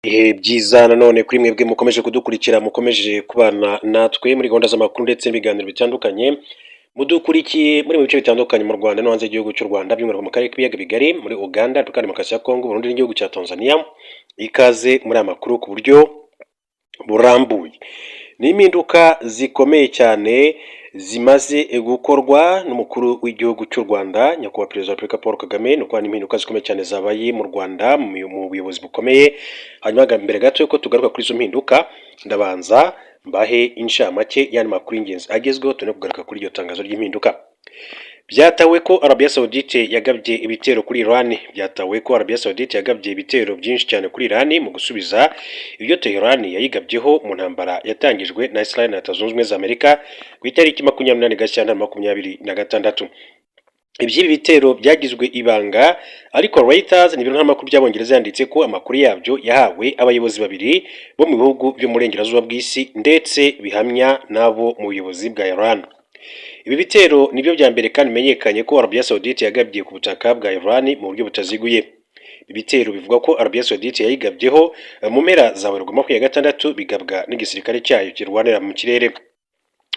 Ibihe byiza nanone kuri mwebwe mukomeje kudukurikira, mukomeje kubana natwe muri gahunda z'amakuru ndetse n'ibiganiro bitandukanye. Mudukurikiye muri mu bice bitandukanye mu Rwanda no hanze y'igihugu cy'u Rwanda, by'umwihariko mu karere k'ibiyaga bigari, muri Uganda, Repubulika Demokarasi ya Kongo, Burundi n'igihugu cya Tanzania. Ikaze muri aya makuru ku buryo burambuye. Ni impinduka zikomeye cyane zimaze gukorwa n'umukuru w'igihugu cy'u Rwanda, Nyakubahwa Perezida wa Repubulika Paul Kagame. Ni ukuvuga impinduka zikomeye cyane zabaye mu Rwanda mu buyobozi bukomeye. Hanyuma mbere gato yuko tugaruka kuri izo mpinduka, ndabanza mbahe inshamake y'andi makuru y'ingenzi agezweho, tune kugaruka kuri iryo tangazo ry'impinduka. Byatawe ko Arabia Saudite yagabye ibitero kuri Iran. Byatawe ko Arabia Saudite yagabye ibitero byinshi cyane kuri Iran mu gusubiza ibyo Tehran yayigabyeho mu ntambara yatangijwe na Israel na Leta Zunze Ubumwe za Amerika ku itariki 28 Gashyantare 2026. Iby'ibi bitero byagizwe ibanga, ariko Reuters ni ibiro ntaramakuru by'Abongereza yanditse ko amakuru yabyo yahawe abayobozi babiri bo mu bihugu byo mu burengerazuba bw'isi, ndetse bihamya n'abo mu buyobozi bwa Iran. Ibi bitero nibyo bya mbere kandi bimenyekanye ko Arabia Saudite yagabye ku butaka bwa Iran mu buryo butaziguye. Ibi bitero bivuga ko Arabia Saudite yayigabyeho mu mpera za Werurwe 26, bigabwa n'igisirikare cyayo kirwanira mu kirere.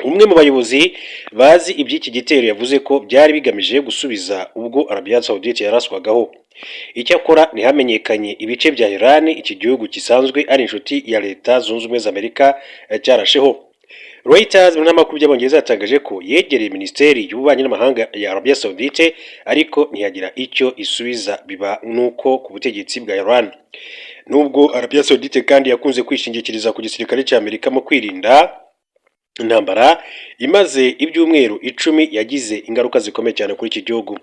Umwe mu bayobozi bazi iby'iki gitero yavuze ko byari bigamije gusubiza ubwo Arabia Saudite yaraswagaho. Icyakora ntihamenyekanye ibice bya Iran iki gihugu gisanzwe ari inshuti ya Leta Zunze Ubumwe za Amerika cyarasheho. Reuters mu n'amakuru by'Abongereza yatangaje ko yegereye Minisiteri y'Ububanyi n'Amahanga ya Arabia Saudite, ariko ntiyagira icyo isubiza. Biba nuko ku butegetsi bwa Iran. Nubwo Arabia Saudite kandi yakunze kwishingikiriza ku gisirikare cya Amerika mu kwirinda intambara imaze ibyumweru 10 yagize ingaruka zikomeye cyane kuri iki gihugu.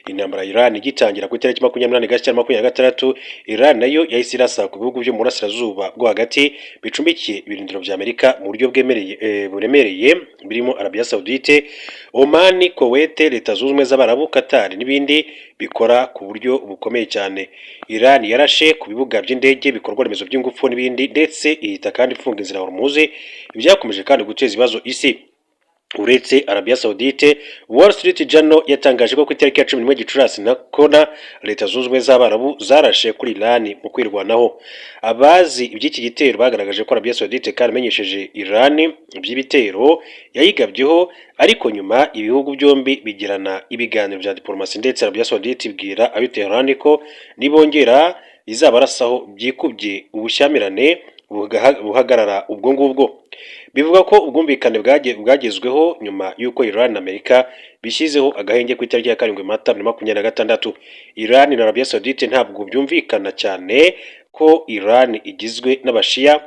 Intambara ya Iran igitangira ku itariki 28 Gashyantare 2026, Iran nayo yahise irasa ku bihugu byo mu burasirazuba bwo hagati bicumbikiye ibirindiro bya Amerika mu buryo bwemereye buremereye, birimo Arabia Saudite, Oman, Kuwait, Leta Zunze Ubumwe z'Abarabu, Qatar n'ibindi bikora ku buryo bukomeye cyane. Iran yarashe ku bibuga by'indege, ibikorwa remezo by'ingufu n'ibindi, ndetse ihita kandi ifunga inzira ya Hormuz, byakomeje kandi guteza ibibazo isi. Uretse Arabia Saudite, Wall Street Journal yatangaje ko ku itariki ya 11 Gicurasi na kona Leta Zunze Ubumwe z'Abarabu zarashe kuri Iran mu kwirwanaho. Abazi iby'iki gitero bagaragaje ko Arabia Saudite kandi imenyesheje Iran iby'ibitero yayigabyeho, ariko nyuma ibihugu byombi bigirana ibiganiro bya diplomasi, ndetse Arabia Saudite ibwira ab'i Tehran ko nibongera izabarasaho byikubye, ubushyamirane buhagarara ubwo ngubwo. Bivuga ko ubwumvikane bwagezweho nyuma y'uko Iran na Amerika bishyizeho agahenge ku itariki ya 7 Mata 2026. Iran na Arabia Saudite ntabwo byumvikana cyane ko Iran igizwe n'Abashiya,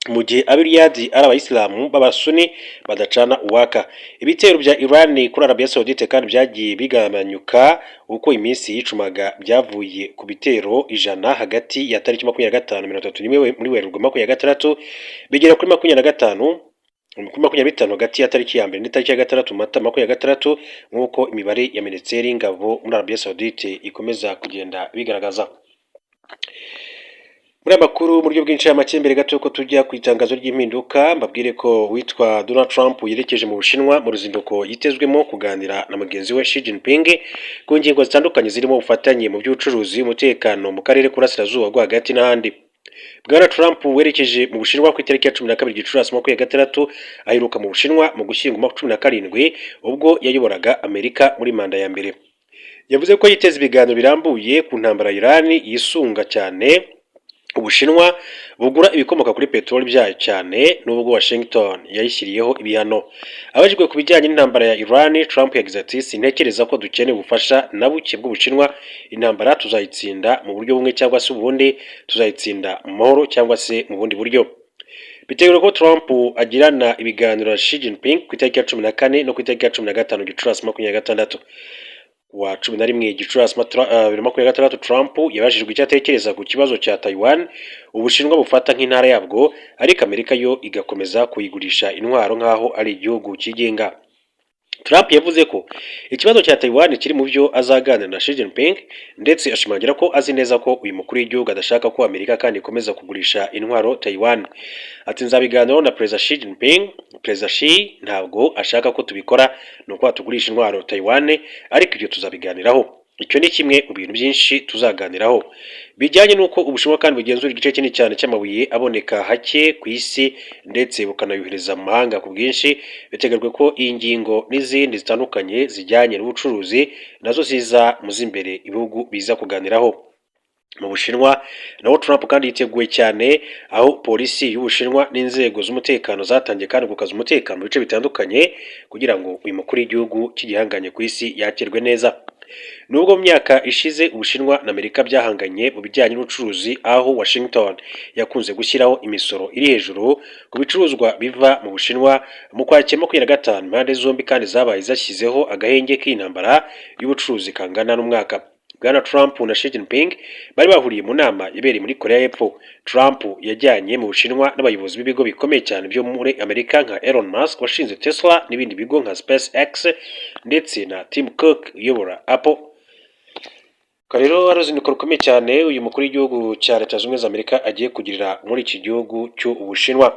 mu gihe ab'i Riyadh ari Abayisilamu b'Abasuni badacana uwaka. Ibitero bya Iran kuri Arabia Saudite kandi byagiye bigabanyuka uko iminsi yicumaga, byavuye ku bitero 100 hagati ya tariki 25 31 muri Werurwe 2026, bigera kuri 25 kuri 25 hagati ya tariki ya 1 n'itariki ya 6 Mata 2026, nk'uko imibare ya Minisiteri y'Ingabo muri Arabia Saudite ikomeza kugenda bigaragaza. Muri aya makuru mu buryo bw'incamake, mbere gato ko tujya ku itangazo ry'impinduka, mbabwire ko witwa Donald Trump yerekeje mu Bushinwa mu ruzinduko yitezwemo kuganira na mugenzi we Xi Jinping ku ngingo zitandukanye zirimo ubufatanye mu by'ubucuruzi, umutekano mu karere k'Uburasirazuba bwo hagati n'ahandi. Bwana Trump werekeje mu Bushinwa ku itariki ya 12 Gicurasi 2026, aheruka mu Bushinwa mu Gushyingo 17 ubwo yayoboraga Amerika muri manda ya mbere. Yavuze ko yiteze ibiganiro birambuye ku ntambara ya Iran, yisunga cyane Ubushinwa bugura ibikomoka kuri peteroli byayo cyane nubwo Washington yayishyiriyeho ibihano. Abajijwe ku bijyanye n'intambara ya Iran, Trump yagize ati: "Sintekereza ko dukeneye ubufasha na buke bw'Ubushinwa. Intambara tuzayitsinda mu buryo bumwe cyangwa se ubundi, tuzayitsinda mu mahoro cyangwa se mu bundi buryo." Biteganyijwe ko Trump agirana ibiganiro na Xi Jinping ku itariki ya 14 no ku itariki ya 15 Gicurasi 2026. Wa 11 Gicurasi 2026, Trump yabajijwe icyo atekereza ku kibazo cya Taiwan, Ubushinwa bufata nk'intara yabwo, ariko Amerika yo igakomeza kuyigurisha intwaro nk'aho ari igihugu cyigenga. Trump yavuze ko ikibazo cya Taiwan kiri mu byo azaganira na Xi Jinping, ndetse ashimangira ko azi neza ko uyu mukuru w'igihugu adashaka ko Amerika kandi ikomeza kugurisha intwaro Taiwan. Ati: "Nzabiganiraho na Perezida Xi Jinping. Perezida Xi ntabwo ashaka ko tubikora, ni uko tugurisha intwaro Taiwan, ariko ibyo tuzabiganiraho." Icyo ni kimwe mu bintu byinshi tuzaganiraho bijyanye n'uko Ubushinwa kandi bugenzura igice kinini cyane cy'amabuye aboneka hake ku isi, ndetse bukanayohereza mu mahanga ku bwinshi. Biteganyijwe ko iyi ngingo n'izindi zitandukanye zijyanye n'ubucuruzi nazo ziza mu z'imbere ibihugu biza kuganiraho. Mu Bushinwa naho Trump kandi yiteguye cyane, aho polisi y'Ubushinwa n'inzego z'umutekano zatangiye kandi gukaza umutekano mu bice bitandukanye kugira ngo uyu mukuru w'igihugu cy'igihanganye ku isi yakirwe neza. Nubwo mu myaka ishize Ubushinwa na Amerika byahanganye mu bijyanye n'ubucuruzi, aho Washington yakunze gushyiraho imisoro iri hejuru ku bicuruzwa biva mu Bushinwa, mu Kwakira 25 impande zombi kandi zabaye zashyizeho agahenge k'intambara y'ubucuruzi kangana n'umwaka. Bwana Trump na Xi Jinping bari bahuriye mu nama ibereye muri Korea y'Epfo. Trump yajyanye mu Bushinwa n'abayobozi b'ibigo bikomeye cyane byo muri Amerika nka Elon Musk washinze Tesla n'ibindi bigo nka SpaceX, ndetse na Tim Cook uyobora Apple. Rero ari uruzinduko rukomeye cyane uyu mukuru w'igihugu cya Leta Zunze Ubumwe za Amerika agiye kugirira muri iki gihugu cy'Ubushinwa.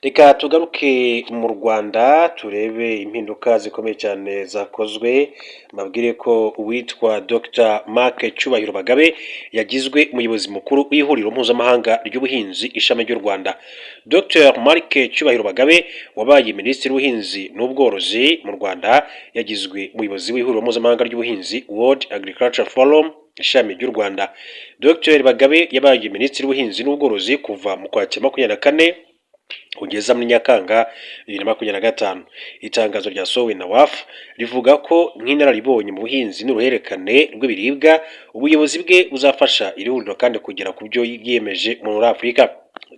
Reka tugaruke mu Rwanda turebe impinduka zikomeye cyane zakozwe. Mbabwire ko uwitwa Dr Mark Cyubahiro Bagabe yagizwe umuyobozi mukuru w'Ihuriro Mpuzamahanga ry'Ubuhinzi, ishami ry'u Rwanda. Dr Mark Cyubahiro Bagabe wabaye Minisitiri w'Ubuhinzi n'Ubworozi mu Rwanda yagizwe umuyobozi w'Ihuriro Mpuzamahanga ry'Ubuhinzi, World Agriculture Forum, ishami ry'u Rwanda. Dr Bagabe yabaye Minisitiri w'Ubuhinzi n'Ubworozi kuva mu Kwakira 24 kugeza muri Nyakanga 2025. Itangazo ryasohowe na WAF rivuga ko nk'inararibonye mu buhinzi n'uruhererekane rw'ibiribwa, ubuyobozi bwe buzafasha iri huriro kandi kugera ku byo yiyemeje muri Afurika.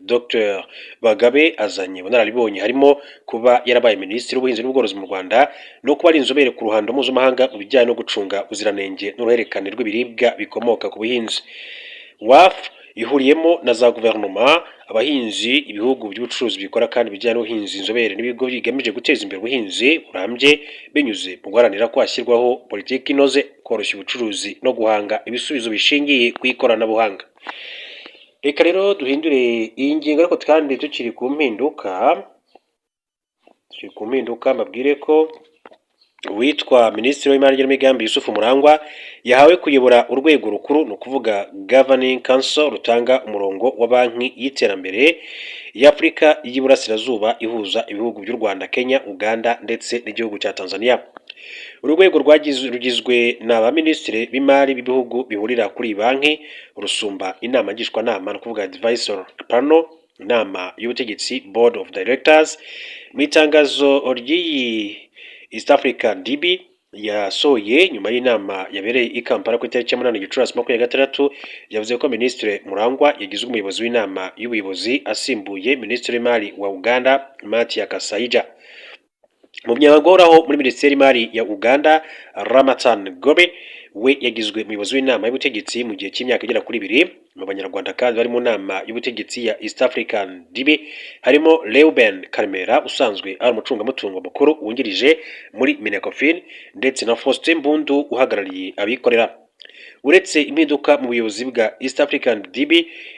Dr Bagabe azanye ubunararibonye harimo kuba yarabaye Minisitiri w'Ubuhinzi n'Ubworozi mu Rwanda no kuba ari inzobere ku ruhando mpuzamahanga mu bijyanye no gucunga ubuziranenge n'uruhererekane rw'ibiribwa bikomoka ku buhinzi. WAF ihuriyemo na za guverinoma, abahinzi, ibihugu by'ubucuruzi bikora kandi ibijyanye n'ubuhinzi, inzobere n'ibigo bigamije guteza imbere ubuhinzi burambye binyuze mu guharanira ko hashyirwaho politiki inoze, koroshya ubucuruzi no guhanga ibisubizo bishingiye ku ikoranabuhanga. Reka rero duhindure iyi ngingo, ariko kandi tukiri ku mpinduka, mbabwire ko uwitwa Minisitiri w'Imari n'igenamigambi Yusufu Murangwa yahawe kuyobora urwego rukuru, ni ukuvuga Governing Council, rutanga umurongo wa Banki y'Iterambere y'Afurika y'Iburasirazuba ihuza ibihugu by'u Rwanda, Kenya, Uganda ndetse n'igihugu cya Tanzania. Uru rwego rugizwe na ba minisitiri b'imari b'ibihugu bihurira kuri iyi banki, rusumba inama ngishwanama, ni ukuvuga advisory panel, inama y'ubutegetsi, board of directors. Mu itangazo ry'iyi East African DB yasohoye nyuma y'inama yabereye i Kampala ku itariki ya 8 Gicurasi 26, yavuze ko Minisitiri Murangwa yagizwe umuyobozi w'inama y'ubuyobozi asimbuye Minisitiri w'Imari wa Uganda, Matia Kasaija. Umunyamabanga uhoraho muri Minisiteri y'Imari ya Uganda, Ramathan Ggoobi, we yagizwe umuyobozi w'inama y'ubutegetsi mu gihe cy'imyaka igera kuri 2. Mu Banyarwanda kandi bari mu nama y'ubutegetsi ya East African DB harimo Reuben Karemera usanzwe ari umucungamutungo mukuru wungirije muri Minecofin, ndetse na Faustin Mbundu uhagarariye abikorera. Uretse impinduka mu buyobozi bwa East African DB,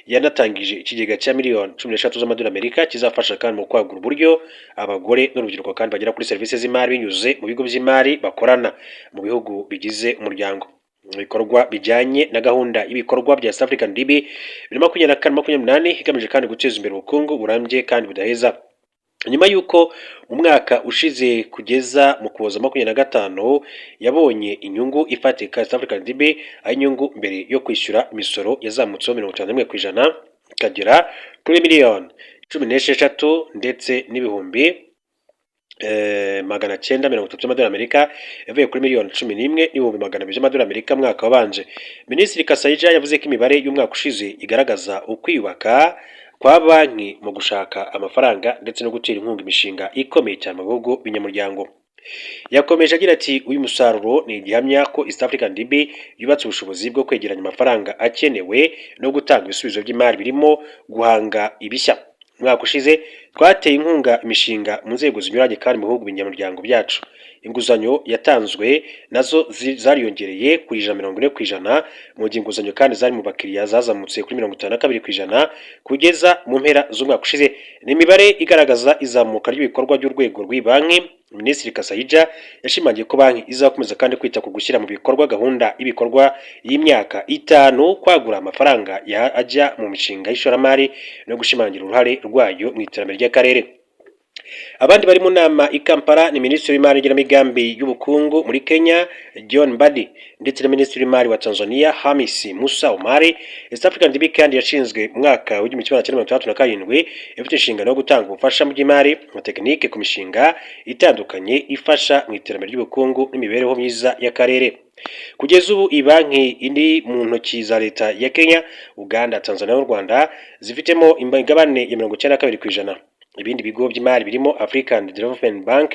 yanatangije ikigega cya miliyoni 13 z'amadolari Amerika kizafasha kandi mu kwagura uburyo abagore n'urubyiruko kandi bagera kuri serivisi z'imari binyuze mu bigo by'imari bakorana mu bihugu bigize umuryango. Ibikorwa bijyanye na gahunda y'ibikorwa bya East African DB 2024-2028, igamije kandi guteza imbere ubukungu burambye kandi budaheza. Nyuma y'uko mu mwaka ushize kugeza mu Kuboza 25 yabonye inyungu ifatika, East African DB, aho inyungu mbere yo kwishyura imisoro yazamutseho 51% ikagera kuri miliyoni 16 ndetse n'ibihumbi 930 by'amadolari Amerika, yavuye kuri miliyoni 11 n'ibihumbi 200 by'amadolari Amerika mu mwaka wabanje. Minisitiri Kasaija yavuze ko imibare y'umwaka ushize igaragaza ukwiyubaka kwa banki mu gushaka amafaranga ndetse no gutera inkunga imishinga ikomeye cyane mu bihugu binyamuryango. Yakomeje agira ati: "Uyu musaruro ni igihamya ko East African DB yubatse ubushobozi bwo kwegeranya amafaranga akenewe no gutanga ibisubizo by'imari birimo guhanga ibishya." Umwaka ushize "Twateye inkunga imishinga mu nzego zinyuranye kandi mu bihugu binyamuryango byacu. Inguzanyo yatanzwe nazo zariyongereye ku 140%, mu gihe inguzanyo kandi zari mu bakiriya zazamutse kuri 52% kugeza mu mpera z'umwaka ushize." Ni imibare igaragaza izamuka ry'ibikorwa by'urwego rw'iyi banki. Minisitiri Kasayija yashimangiye ko banki izakomeza kandi kwita ku gushyira mu bikorwa gahunda y'ibikorwa y'imyaka 5, kwagura amafaranga ajya mu mishinga y'ishoramari no gushimangira uruhare rwayo mu iterambere ry'akarere. Abandi bari mu nama i Kampala ni Minisitiri w'Imari n'igenamigambi y'ubukungu muri Kenya, John Mbadi, ndetse na Minisitiri w'Imari wa Tanzania, Hamisi Musa Omari. East African DB kandi yashinzwe mu mwaka w'1967, ifite inshingano yo gutanga ubufasha mu by'imari na tekinike ku mishinga itandukanye ifasha mu iterambere ry'ubukungu n'imibereho myiza y'akarere. Kugeza ubu iyi banki iri mu ntoki za leta ya Kenya, Uganda, Tanzania n'u Rwanda, zifitemo imigabane ya 92%. Ibindi bigo by'imari birimo African Development Bank,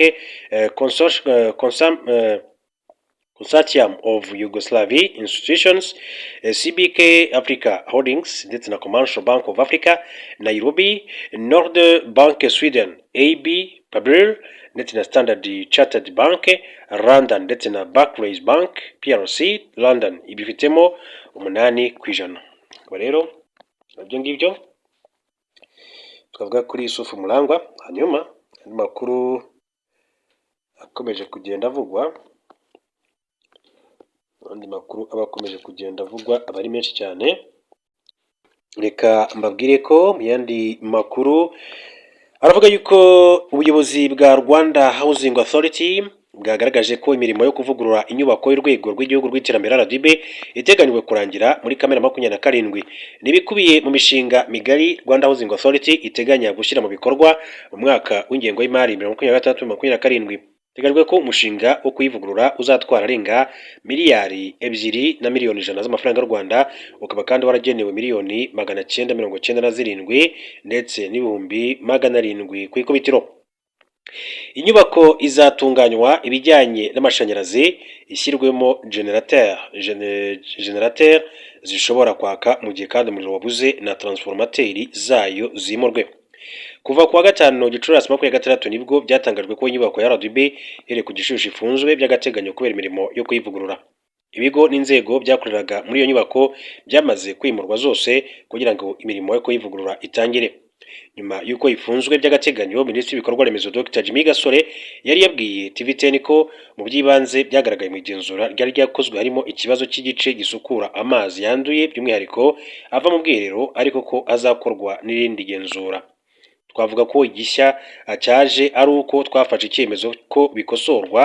Consortium of Yugoslavia Institutions, CBK Africa Holdings ndetse na Commercial Bank of Africa Nairobi, Nord Bank Sweden AB, Pabil ndetse na Standard Chartered Bank London ndetse na Barclays Bank PLC London, ibifitemo 8%. Ubwo rero ibyo ngibyo twavuga kuri Yusufu Murangwa. Hanyuma andi makuru akomeje kugenda avugwa, andi makuru aba akomeje kugenda avugwa aba ari menshi cyane. Reka mbabwire ko mu yandi makuru aravuga yuko ubuyobozi bwa Rwanda Housing Authority bwagaragaje ko imirimo yo kuvugurura inyubako y'urwego rw'igihugu rw'iterambere RDB iteganyijwe kurangira muri Kamena 27. Ni ibikubiye mu mishinga migari Rwanda Housing Authority iteganya gushyira mu bikorwa mu mwaka w'ingengo y'imari 2026-2027. Biteganyijwe ko umushinga wo kuyivugurura uzatwara arenga miliyari 2 na miliyoni 100 z'amafaranga y'u Rwanda, ukaba kandi waragenewe miliyoni 997 ndetse n'ibihumbi 700 ku ikubitiro. Inyubako izatunganywa ibijyanye n'amashanyarazi, ishyirwemo generateur zishobora kwaka mu gihe kandi umuriro wabuze, na transformateur zayo zimurwe. Kuva ku wa gatanu Gicurasi 26 nibwo byatangajwe ko inyubako ya RDB iherereye ku Gishushu ifunzwe by'agateganyo kubera imirimo yo kuyivugurura. Ibigo n'inzego byakoreraga muri iyo nyubako byamaze kwimurwa zose kugira ngo imirimo yo kuyivugurura itangire. Nyuma y'uko ifunzwe by'agateganyo, Minisitiri w'Ibikorwa Remezo Dr Jimmy Gasore yari yabwiye TV10 ko mu by'ibanze byagaragaye mu igenzura ryari ryakozwe harimo ikibazo cy'igice gisukura amazi yanduye, by'umwihariko ava mu bwiherero, ariko ko hazakorwa n'irindi genzura. "Twavuga ko igishya cyaje ari uko twafashe icyemezo ko bikosorwa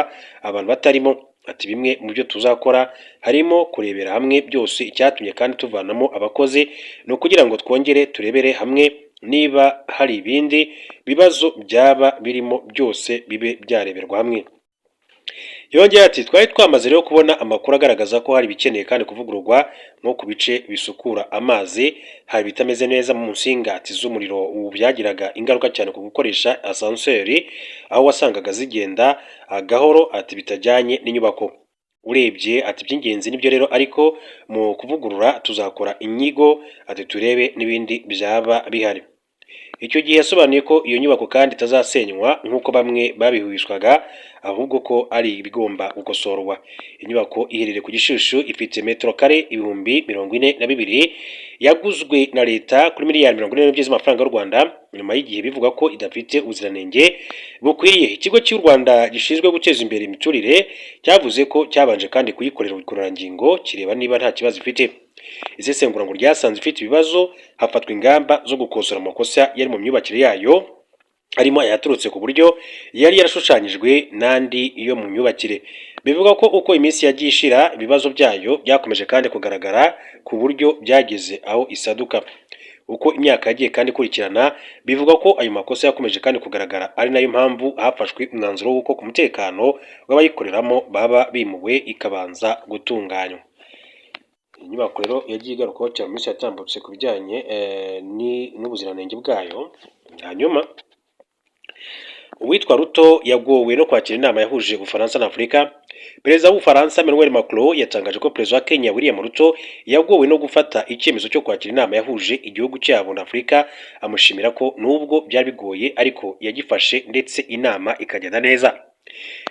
abantu batarimo." Ati: "Bimwe mu byo tuzakora harimo kurebera hamwe byose. Icyatumye kandi tuvanamo abakozi ni ukugira ngo twongere turebere hamwe niba hari ibindi bibazo byaba birimo, byose bibe byareberwa hamwe." Yongeye ati: "Twari twamaze rero kubona amakuru agaragaza ko hari ibikeneye kandi kuvugururwa, nko ku bice bisukura amazi hari ibitameze neza, mu nsinga z'umuriro. Ubu byagiraga ingaruka cyane ku gukoresha ascenseur, aho wasangaga zigenda gahoro," ati "bitajyanye n'inyubako urebye." Ati: "Iby'ingenzi nibyo rero, ariko mu kuvugurura tuzakora inyigo," ati "turebe n'ibindi byaba bihari." Icyo gihe yasobanuye ko iyo nyubako kandi itazasenywa nk'uko bamwe babihwihwiswaga, ahubwo ko ari ibigomba gukosorwa. Inyubako iherereye ku Gishushu, ifite metero kare 42,000, yaguzwe na leta kuri miliyari 42 z'amafaranga y'u Rwanda, nyuma y'igihe bivuga ko idafite ubuziranenge bukwiriye. Ikigo cy'u Rwanda gishinzwe guteza imbere imiturire cyavuze ko cyabanje kandi kuyikorera ubugororangingo, kireba niba nta kibazo ifite. Isesengura ngo ryasanze ifite ibibazo, hafatwa ingamba zo gukosora amakosa yari mu myubakire yayo, harimo ayaturutse ku buryo yari yarashushanyijwe n'andi yo mu myubakire. Bivuga ko uko iminsi yagiye ishira, ibibazo byayo byakomeje kandi kugaragara, ku buryo byageze aho isaduka. Uko imyaka yagiye kandi ikurikirana, bivuga ko ayo makosa yakomeje kandi kugaragara, ari nayo mpamvu hafashwe umwanzuro w'uko ku mutekano w'abayikoreramo baba bimuwe, ikabanza gutunganywa. Iyi nyubako rero yagiye igarukwaho cyane mu minsi yatambutse ku bijyanye n'ubuziranenge bwayo. Hanyuma uwitwa Ruto yagowe no kwakira inama yahuje Ubufaransa na Afurika. Perezida w'Ubufaransa Emmanuel Macron yatangaje ko Perezida wa Kenya William Ruto yagowe no gufata icyemezo cyo kwakira inama yahuje igihugu cyabo na Afurika, amushimira ko nubwo byari bigoye ariko yagifashe ndetse inama ikagenda neza.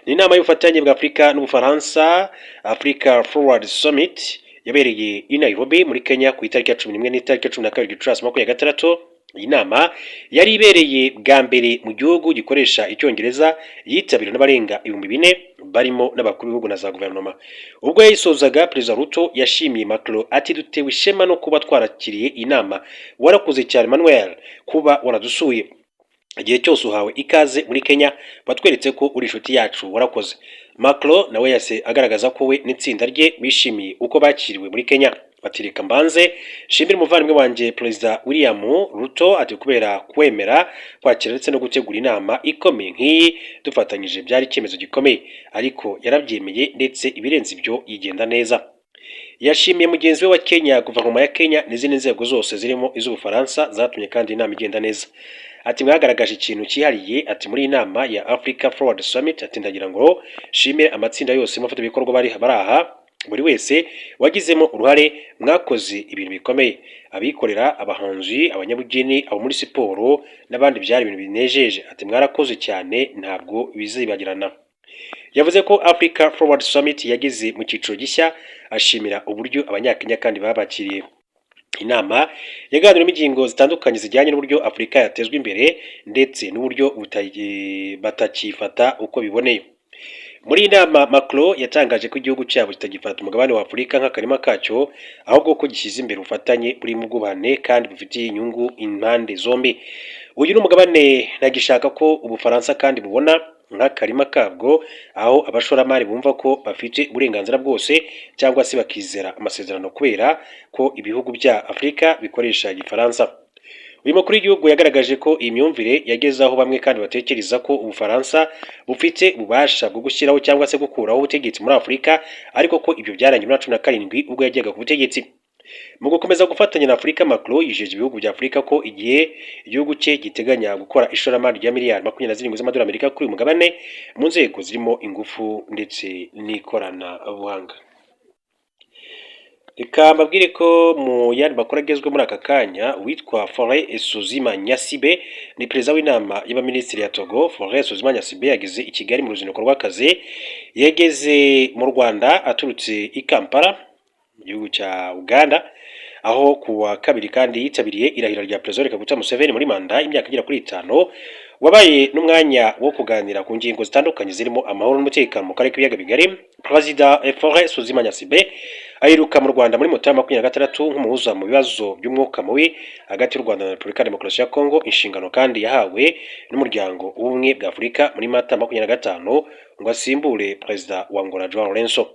Ni inama y'ubufatanye bwa Afurika n'Ubufaransa, Africa Forward Summit, yabereye i Nairobi muri Kenya ku itariki ya 11 n'itariki ya 12 Gicurasi 2026. Iyi nama yari ibereye bwa mbere mu gihugu gikoresha Icyongereza, yitabiriwe n'abarenga 4000 barimo n'abakuru b'ibihugu na za guverinoma. Ubwo yayisozaga, Perezida Ruto yashimiye Macron ati: "Dutewe ishema no kuba twarakiriye inama. Warakoze cyane, Emmanuel, kuba waradusuye. Igihe cyose uhawe ikaze muri Kenya. Watweretse ko uri inshuti yacu, warakoze." Macron nawe yase agaragaza ko we n'itsinda rye bishimiye uko bakiriwe muri Kenya. Ati: "Reka mbanze nshimire umuvandimwe wanjye Perezida William Ruto," ati, "kubera kwemera kwakira ndetse no gutegura inama ikomeye nk'iyi dufatanyije. Byari icyemezo gikomeye, ariko yarabyemeye, ndetse ibirenze ibyo yigenda neza." Yashimiye mugenzi we wa Kenya, guverinoma ya Kenya n'izindi nzego zose zirimo iz'Ubufaransa zatumye kandi inama igenda neza. Ati: "Mwagaragaje ikintu cyihariye," ati, "muri iyi nama ya Africa Forward Summit." Ati: "Ndagira ngo nshimire amatsinda yose y'abafatanyabikorwa bari aha, buri wese wagizemo uruhare. Mwakoze ibintu bikomeye: abikorera, abahanzi, abanyabugeni, abo muri siporo n'abandi. Byari ibintu binejeje." Ati: "Mwarakoze cyane, ntabwo bizibagirana." Yavuze ko Africa Forward Summit yageze mu cyiciro gishya, ashimira uburyo Abanyakenya kandi babakiriye. Inama yaganiriwemo ingingo zitandukanye zijyanye n'uburyo Afurika yatezwa imbere ndetse n'uburyo batakifata uko biboneye. Muri iyi nama, Macron yatangaje ko igihugu cyabo kitagifata umugabane wa Afurika nk'akarima kacyo, ahubwo ko gishyize imbere ubufatanye burimo ubwubahane kandi bufitiye inyungu impande zombi. "Uyu ni umugabane ntagishaka ko Ubufaransa kandi bubona nk'akarima kabwo, aho abashoramari bumva ko bafite uburenganzira bwose cyangwa se bakizera amasezerano kubera ko ibihugu bya Afurika bikoresha Igifaransa." Uyu mukuru w'igihugu yagaragaje ko iyi myumvire yageze aho bamwe kandi batekereza ko Ubufaransa bufite ububasha bwo gushyiraho cyangwa se gukuraho ubutegetsi muri Afurika, ariko ko ibyo byarangiye muri 17 ubwo yajyaga ku butegetsi. Mu gukomeza gufatanya na Afurika, Macron yijeje ibihugu bya Afurika ko igihe igihugu cye giteganya gukora ishoramari rya miliyari 27 z'amadolari Amerika kuri uyu mugabane mu nzego zirimo ingufu ndetse n'ikoranabuhanga. Reka mbabwire ko mu yandi makuru agezweho muri aka kanya, uwitwa Faure Essozimna Gnassingbé ni perezida w'inama y'abaminisitiri ya Togo. Faure Essozimna Gnassingbé yageze i Kigali mu ruzinduko rw'akazi. Yageze mu Rwanda aturutse i Kampala mu gihugu cya Uganda, aho ku wa kabiri kandi yitabiriye irahira rya Perezida Kaguta Museveni muri manda y'imyaka igera kuri 5, wabaye n'umwanya wo kuganira ku ngingo zitandukanye zirimo amahoro n'umutekano mu karere k'ibiyaga bigari. Perezida Faure Essozimna Gnassingbé aheruka mu Rwanda muri Mutarama 26 nk'umuhuza mu bibazo by'umwuka mubi hagati y'u Rwanda na Repubulika ya Demokarasi ya Kongo, inshingano kandi yahawe n'Umuryango w'Ubumwe bwa Afurika muri Mata 25 ngo asimbure Perezida wa Angola João Lourenço.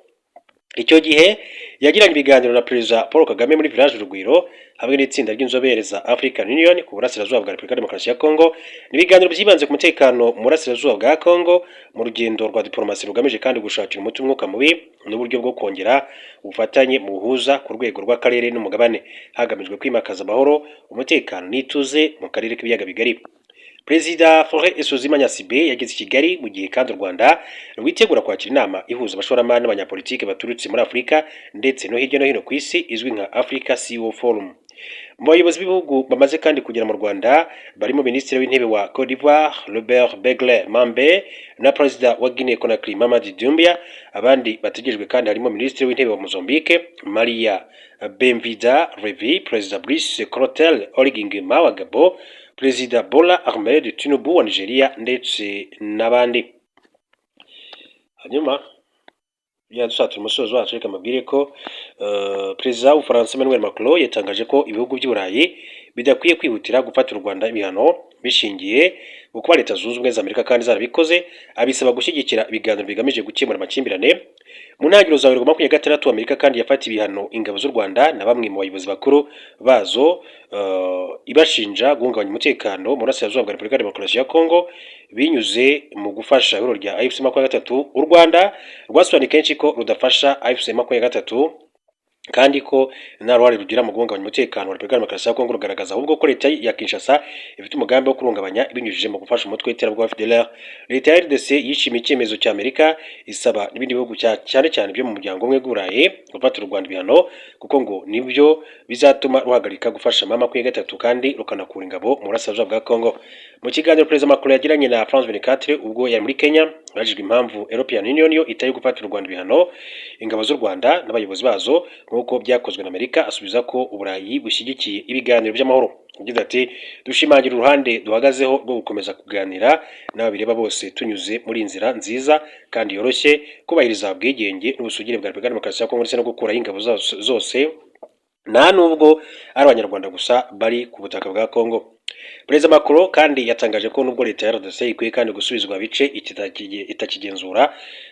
Icyo gihe yagiranye ibiganiro na Perezida Paul Kagame muri Village Urugwiro hamwe n'itsinda ry'inzobere za African Union ku burasirazuba bwa Repubulika ya Demokarasi ya Kongo. Ni ibiganiro byibanze ku mutekano mu burasirazuba bwa Kongo, mu rugendo rwa diplomasi rugamije kandi gushakira umuti umwuka mubi n'uburyo bwo kongera ubufatanye mu buhuza ku rwego rw'akarere n'umugabane, hagamijwe kwimakaza amahoro, umutekano n'ituze mu karere k'ibiyaga bigari. Perezida Faure Essozimna Gnassingbé yageze i Kigali mu gihe kandi u Rwanda rwitegura kwakira inama ihuza abashoramari n'abanyapolitiki baturutse muri Afurika ndetse no hirya no hino ku isi, izwi nka Africa CEO Forum. Mu bayobozi b'ibihugu bamaze kandi kugera mu Rwanda barimo Minisitiri w'Intebe wa Cote d'Ivoire Robert Begle Mambe na Perezida wa Guinea Conakry Mamadi Doumbouya. Abandi bategerejwe kandi harimo Minisitiri w'Intebe wa Mozambique Maria Benvinda Levy, Perezida Brice Clotaire Oligui Nguema wa Gabon, Perezida Bola Ahmed Tinubu wa Nigeria ndetse n'abandi. Hanyuma ya dusatira umusozo wacu, reka mbabwire ko Perezida w'Ubufaransa Emmanuel Macron yatangaje ko ibihugu by'i Burayi bidakwiye kwihutira gufatira u Rwanda ibihano bishingiye ku kuba Leta Zunze Ubumwe za Amerika kandi zarabikoze, abisaba gushyigikira ibiganiro bigamije gukemura amakimbirane. Mu ntangiriro za Werurwe 26, Amerika kandi yafatiye ibihano ingabo z'u Rwanda na bamwe mu bayobozi bakuru bazo, ibashinja guhungabanya umutekano mu burasirazuba bwa Repubulika ya Demokarasi ya Kongo binyuze mu gufasha ihuriro rya AFC 23. U Rwanda rwasobanuye kenshi ko rudafasha AFC 23. Kandi ko nta ruhare rugira mu guhungabanya umutekano wa Repubulika Demokarasi ya Kongo, rugaragaza ahubwo ko leta ya Kinshasa ifite umugambi wo kurungabanya ibinyujije mu gufasha umutwe w'iterabwoba FDLR. Leta ya RDC yishimiye icyemezo cya Amerika, isaba n'ibindi bihugu cyane cyane byo mu muryango umwe bw'Uburayi gufatira u Rwanda ibihano, kuko ngo nibyo bizatuma ruhagarika gufasha M23 kandi rukanakura ingabo mu burasirazuba bwa Kongo. Mu kiganiro Perezida Macron yagiranye na France 24 ubwo yari muri Kenya, abajijwe impamvu European Union yo itari gufatira u Rwanda ibihano, ingabo z'u Rwanda n'abayobozi bazo, nk'uko byakozwe na Amerika, asubiza ko Uburayi bushyigikiye ibiganiro by'amahoro. Yagize ati: "Dushimangira uruhande duhagazeho rwo gukomeza kuganira n'abo bireba bose tunyuze muri inzira nziza kandi yoroshye, kubahiriza ubwigenge n'ubusugire bwa Repubulika Demokarasi ya Kongo ndetse no gukuraho ingabo zose, nta nubwo ari Abanyarwanda gusa bari ku butaka bwa Kongo." Perezida Macron kandi yatangaje ko nubwo leta ya RDC ikwiye kandi gusubizwa bice itakigenzura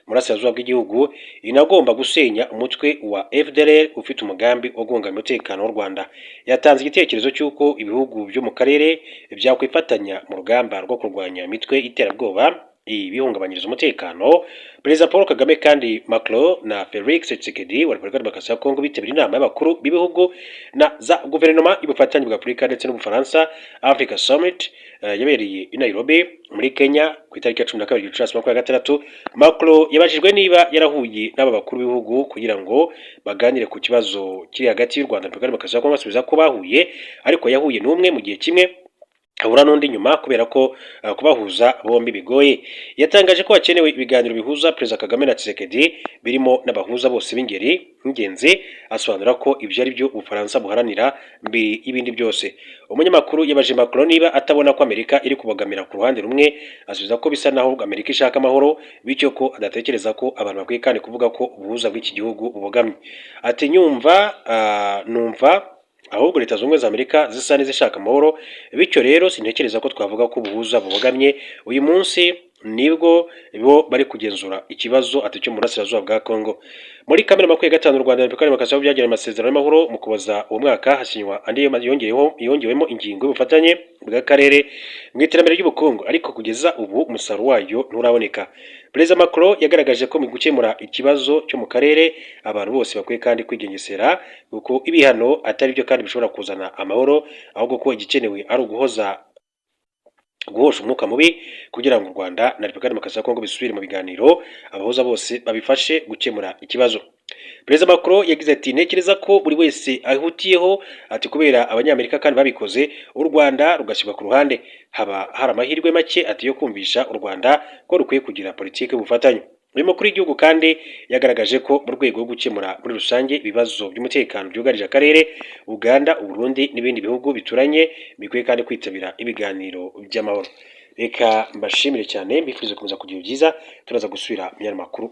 mu burasirazuba bw'igihugu, inagomba gusenya umutwe wa FDLR ufite umugambi wo guhungabanya umutekano w'u Rwanda. Yatanze igitekerezo cy'uko ibihugu byo mu karere byakwifatanya mu rugamba rwo kurwanya imitwe y'iterabwoba ibihungabanyiriza umutekano. Perezida Paul Kagame kandi, Macron na Felix Tshisekedi wa Repubulika Demokarasi ya Kongo bitabiriye inama y'abakuru b'ibihugu na za guverinoma y'ubufatanye bwa Afurika ndetse n'Ubufaransa, Africa Summit, yabereye i Nairobi muri Kenya ku itariki ya 12 Gicurasi 2026. Macron yabajijwe niba yarahuye n'aba bakuru b'ibihugu kugira ngo baganire ku kibazo kiri hagati y'u Rwanda na Repubulika Demokarasi ya Kongo, asubiza ko bahuye, ariko yahuye n'umwe mu gihe kimwe, ahura n'undi nyuma, kubera ko kubahuza bombi bigoye. Yatangaje ko hakenewe ibiganiro bihuza Perezida Kagame na Tshisekedi, birimo n'abahuza bose b'ingeri nk'ingenzi, asobanura ko ibyo ari byo Ubufaransa buharanira mbere y'ibindi byose. Umunyamakuru yabaje Macron niba atabona ko Amerika iri kubogamira ku ruhande rumwe, asubiza ko bisa naho Amerika ishaka amahoro, bityo ko adatekereza ko abantu bakwiye kandi kuvuga ko ubuhuza bw'iki gihugu bubogamye. Ati: "Nyumva numva ahubwo Leta Zunze Ubumwe za Amerika zisa n'izishaka amahoro, bityo rero sintekereza ko twavuga ko ubuhuza bubogamye. Uyu munsi nibwo bo bari kugenzura ikibazo," ati, "cyo mu burasirazuba bwa Congo." Muri Kamena 25, u Rwanda na Repubulika Demokarasi byagiranye amasezerano y'amahoro. Mu Kuboza uwo mwaka hasinywa andi yongereho yongewemo ingingo y'ubufatanye bw'akarere mu iterambere ry'ubukungu, ariko kugeza ubu umusaruro wayo nturaboneka. Perezida Macron yagaragaje ko mu gukemura ikibazo cyo mu karere abantu bose bakwiye kandi kwigengesera, kuko ibihano atari byo kandi bishobora kuzana amahoro, ahubwo ko igikenewe ari uguhoza, guhosha umwuka mubi kugira ngo u Rwanda na Repubulika Demokarasi ya Kongo bisubire mu biganiro, abahuza bose babifashe gukemura ikibazo. Perezida Macron yagize ati: "Ntekereza ko buri wese ahutiyeho," ati, "kubera Abanyamerika kandi babikoze, u Rwanda rugashyirwa ku ruhande, haba hari amahirwe make," ati, "yo kumvisha u Rwanda ko rukwiye kugira politiki y'ubufatanye." Uyu mukuru w'igihugu kandi yagaragaje ko mu rwego rwo gukemura muri rusange ibibazo by'umutekano byugarije akarere, Uganda, Uburundi n'ibindi bihugu bituranye bikwiye kandi kwitabira ibiganiro by'amahoro. Reka mbashimire cyane, mbifurize gukomeza kugira byiza. Turaza gusubira mu makuru.